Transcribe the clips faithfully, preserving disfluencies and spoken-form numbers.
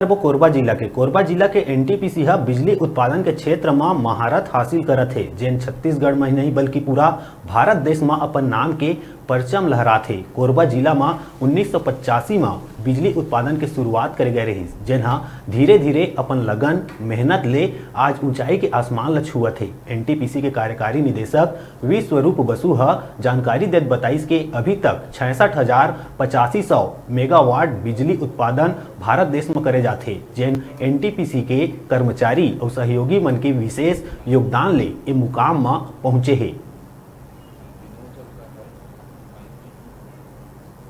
करबो कोरबा जिला के। कोरबा जिला के एनटीपीसी ह बिजली उत्पादन के क्षेत्र म महारत हासिल करत हे, जेन छत्तीसगढ़ म ही नहीं बल्कि पूरा भारत देश म अपन नाम के परचम लहरात हे। कोरबा जिला म उन्नीस सौ पचासी म बिजली उत्पादन के शुरुआत करे गए रहिस, जेन ह धीरे-धीरे अपन लगन, मेहनत ले आज ऊंचाई के आसमान ल छुअत हे। एनटीपीसी के कार्यकारी निदेशक विश्वरूप बसु ह जानकारी देत बताइस के अभी तक छियासठ हजार पचासी सौ मेगावाट बिजली उत्पादन भारत देश म करे जाथे, जेन एनटीपीसी के कर्मचारी अउ सहयोगी मन के विशेष योगदान ले ए मुकाम म पहुंचे हे।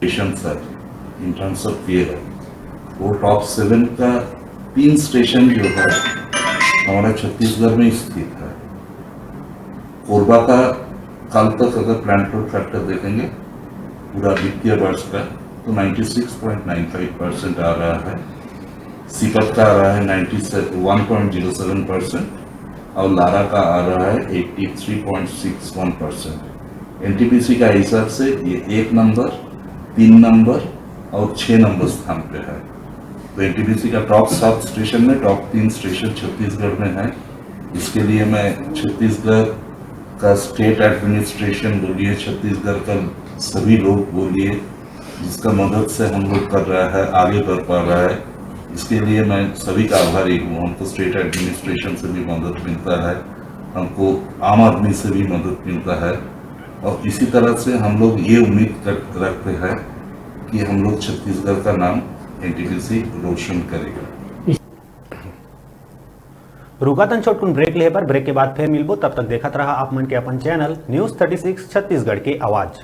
Station sir, in terms of pair, वो टॉप सेवन का तीन स्टेशन जो है हमारा छत्तीसगढ़ में स्थित है। कोरबा का कल तक अगर प्लांट लोड फैक्टर देखेंगे पूरा वित्तीय वर्ष का, तो ninety six point nine five percent आ रहा है। सीपत का आ रहा है नाइन्टी वन पॉइंट जीरो सेवन परसेंट और लारा का आ रहा है एट्टी थ्री पॉइंट सिक्स वन परसेंट। एनटीपीसी का हिसाब से ये एक नंबर, तीन नंबर और छः नंबर स्थान पे है। तो एनटीपीसी का टॉप सात स्टेशन में टॉप तीन स्टेशन छत्तीसगढ़ में है। इसके लिए मैं छत्तीसगढ़ का स्टेट एडमिनिस्ट्रेशन बोलिए, छत्तीसगढ़ का सभी लोग बोलिए, जिसका मदद से हम लोग कर रहा है, आगे बढ़ पा रहा है, इसके लिए मैं सभी का आभारी हूँ। हमको स्टेट एडमिनिस्ट्रेशन से भी मदद मिलता है, हमको आम आदमी से भी मदद मिलता है और इसी तरह से हम लोग ये उम्मीद कर, रखते हैं कि हम लोग छत्तीसगढ़ का नाम एनटीपीसी रोशन करेगा। रुकातन छोटकुन ब्रेक लेहे बर, ब्रेक के बाद फिर मिलबो। तब तक देखत रहा आप मन के अपन channel news thirty six Chhattisgarh के आवाज़।